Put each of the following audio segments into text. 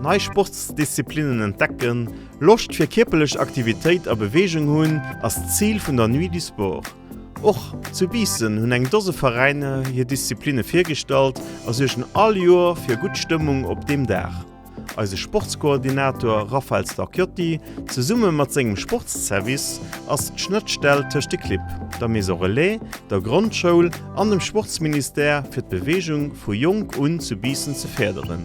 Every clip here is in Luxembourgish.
Nei Sportsdisziplinnen entdecken, Loscht fir kierperlech Aktivitéit a Beweegung hunn, ass d'Zil vun der Nuit du Sport. Och zu Biissen hunn eng Dose Veräiner hir Disziplinne virgestallt a suergen all Joer fir gutt Stëmmung op deem Dag. Eise Sportskoordinator Raphael Stacchiotti zesumme mat sengem Sportsservice ass d'Schnëttstell tëscht de Clibb, der Maison Relais, der Grondschoul an dem Sportsministère fir d'Beweegung vu Jonk un zu Biissen ze férderen.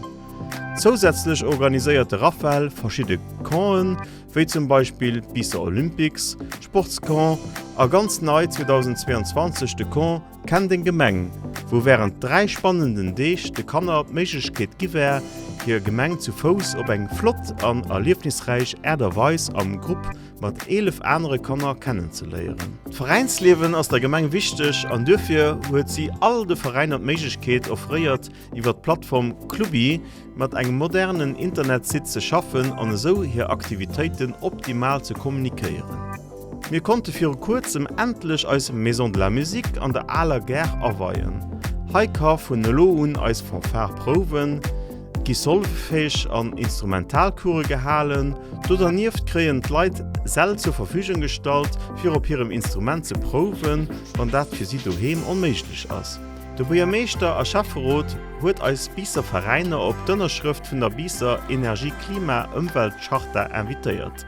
Zousätzlech organiséiert de Raphael verschidde Campen, wéi zum Beispill d'Biisser Olympics, Sportscamp a ganz nei 2022 de Camp Kenn deng Gemeng, wou wärend 3 spannenden Deeg de Kanner d'Méiglechkeet gi war, hir Gemeng zu Fouss op eng flott an erliefnisräich Aart a Weis am Grupp mat 11 anere Kanner kennenzeléieren. D'Veräinsliewen ass der Gemeng wichteg an duerfir huet si all de Veräiner d'Méiglechkeet offréiert, iwwer d'Plattform Clubee mat engem modernen Internetsite ze schaffen an esou hir Aktivitéiten optimal ze kommunikéieren. Mir konnte viru kuerzem endlech eis Maison de la Musique an der aler Gare aweien. Hei ka vun elo un eis Fanfare prouwen, et gi Solfège an Instrumentalcourse gehalen. Do dernieft kréien d'Leit Säll zur Verfügung gestallt, fir op hirem Instrument ze prouwen, wann dat fir si doheem onméiglech ass. De Buergermeeschter a Schäfferot huet eis Biisser Veräiner op d'Ënnerschrëft vun der Biisser Energie-Klima-Ëmwelt-Charta invitéiert.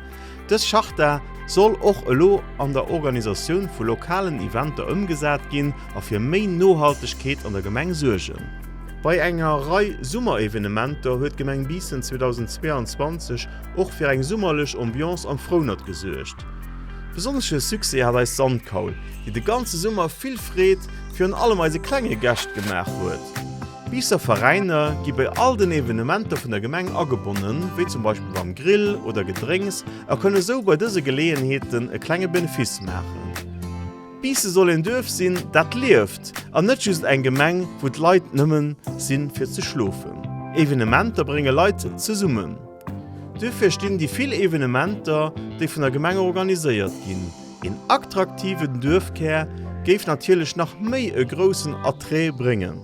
Dës Charta soll och elo an der Organisatioun vu lokalen Eventer ëmgesat ginn a fir méi Nohaltegkeet an der Gemeng suergen. Bei enger Rei Summerevenementer huet d'Gemeng Biissen 2022 och fir eng summerlech Ambiance am Frounert gesuergt. Besonnesche Succès hat eis Sandkaul, déi de ganze Summer vill Freed virun allem eise klenge Gäscht gemaach huet. D'Biisser Veräiner gi bei all den Evenementer vun der Gemeng agebonnen, wéi zum Beispill beim Grill oder Gedrénks a kënne sou bei dëse Geleeënheeten e klenge Benefice maachen. Biisse soll een Duerf sinn, dat lieft an net just eng Gemeng, wou d'Leit nëmmen sinn fir ze schlofen. Evenementer brénge Leit zesummen. Duerfir stinn déi vill Evenementer, déi vun der Gemeng organiséiert ginn. Een attraktiven Duerfkär géif natierlech nach méi e groussen Attrait bréngen.